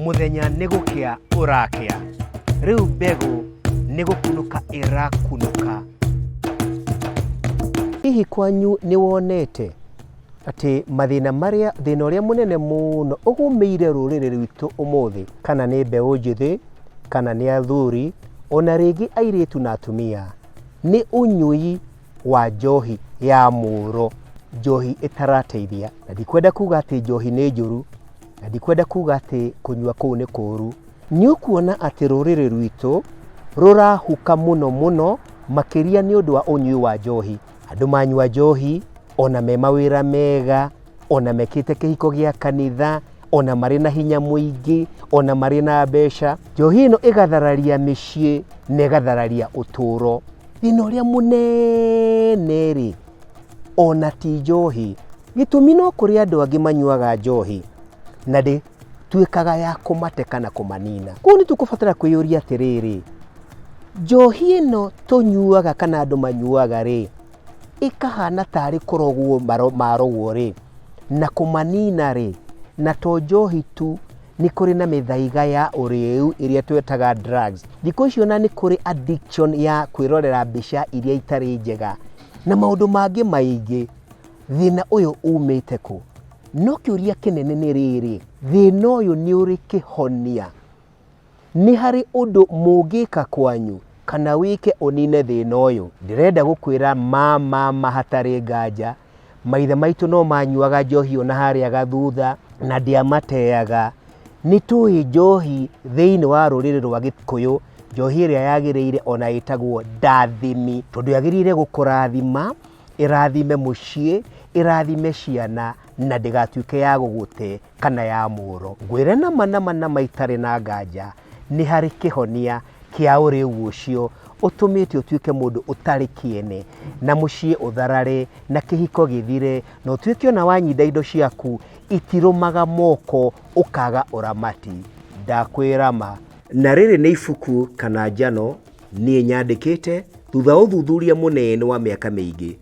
Mũthenya nĩ gũkĩa ũrakĩa. Rĩu mbegũ nĩ gũkunũka ĩrakunũka. Hihi kwanyu nĩ wonete atĩ mathĩna marĩa thĩna ũrĩa mũnene mũno ũgũmĩire rũrĩrĩ rwitũ ũmũthĩ, kana nĩ mbeũ njĩthĩ, kana nĩ athuri, ona rĩngĩ airĩtu na atumia, nĩ ũnyui wa njohi ya mũro, njohi ĩtarateithia. Na ndikwenda kuga atĩ njohi nĩ njũru, na ndikwenda kuga atĩ kũnyua kũu nĩ kũũru. Nĩ ũkuona atĩ rũrĩrĩ rwitũ rũrahuka mũno mũno makĩria nĩ ũndũ wa ũnyui wa njohi. Andũ manyua njohi ona me mawĩra mega, ona mekĩte kĩhiko gĩa kanitha, ona marĩ na hinya mũingĩ, ona marĩ na mbeca. Njohi ĩno ĩgathararia mĩciĩ na ĩgathararia ũtũũro. Thĩna ũrĩa mũnene rĩ, ona ti njohi. Gĩtũmi no kũrĩ andũ angĩ manyuaga njohi na ndĩtuĩkaga ya kũmate kana kũmanina. Koguo nĩ tũkũbatara kwĩyũria atĩrĩrĩ, njohi ĩno tũnyuaga kana andũ manyuaga rĩ, ĩkahana tarĩ kũrogwo marogwo rĩ, na kũmanina rĩ, na to njohi tu, nĩ kũrĩ na mĩthaiga ya ũrĩu ĩrĩa twĩtaga drugs. Thikũ ici ona nĩ kũrĩ addiction ya kwĩrorera mbica iria itarĩ njega na maũndũ mangĩ maingĩ. Thĩna ũyũ umĩte kũ? No kĩũria kĩnene nĩ rĩrĩ, thĩna ũyũ nĩ ũrĩ kĩhonia? Nĩ harĩ ũndũ mũngĩka kwanyu kana wĩke ũnine thĩna ũyũ? Ndĩrenda gũkwĩra ma ma ma hatarĩ nganja, maithe maitũ no manyuaga njohi ona harĩa gathutha na ndĩamateaga. Nĩ tũĩ njohi thĩinĩ wa rũrĩrĩ rwa Gĩkũyũ, njohi ĩrĩa yagĩrĩire ona ĩtagwo ndathimi, tondũ yagĩrĩire gũkũrathima, ĩrathime mũciĩ, ĩrathime ciana na ndĩgatuĩke ya gũgũte kana ya mũro. Ngwĩre nama nama nama itarĩ na nganja, nĩ harĩ kĩhonia kĩa ũrĩu ũcio ũtũmĩte ũtuĩke mũndũ ũtarĩ kĩene, na mũciĩ ũtharare, na kĩhiko gĩthire, na ũtuĩke ona wanyinda indo ciaku itirũmaga moko ũkaga ũramati. Ndakwĩra ma. Na rĩrĩ nĩ ibuku kana njano niĩ nyandĩkĩte thutha wa ũthuthuria mũnene wa mĩaka mĩingĩ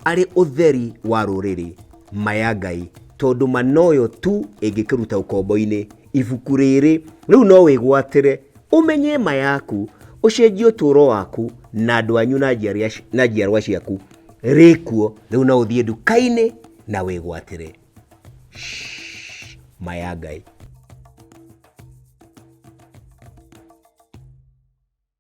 arĩ ũtheri wa rũrĩrĩ, ma ya Ngai, tondũ ma noyo tu ĩngĩkĩruta ũkombo-inĩ. Ibuku rĩrĩ rĩu no wĩgwatĩre ũmenye ma yaku, ũcenjie ũtũũro waku na andũ anyu na njiarwa ciaku. Rĩkuo rĩu no ũthiĩ nduka-inĩ na wĩgwatĩre. Ma ya Ngai.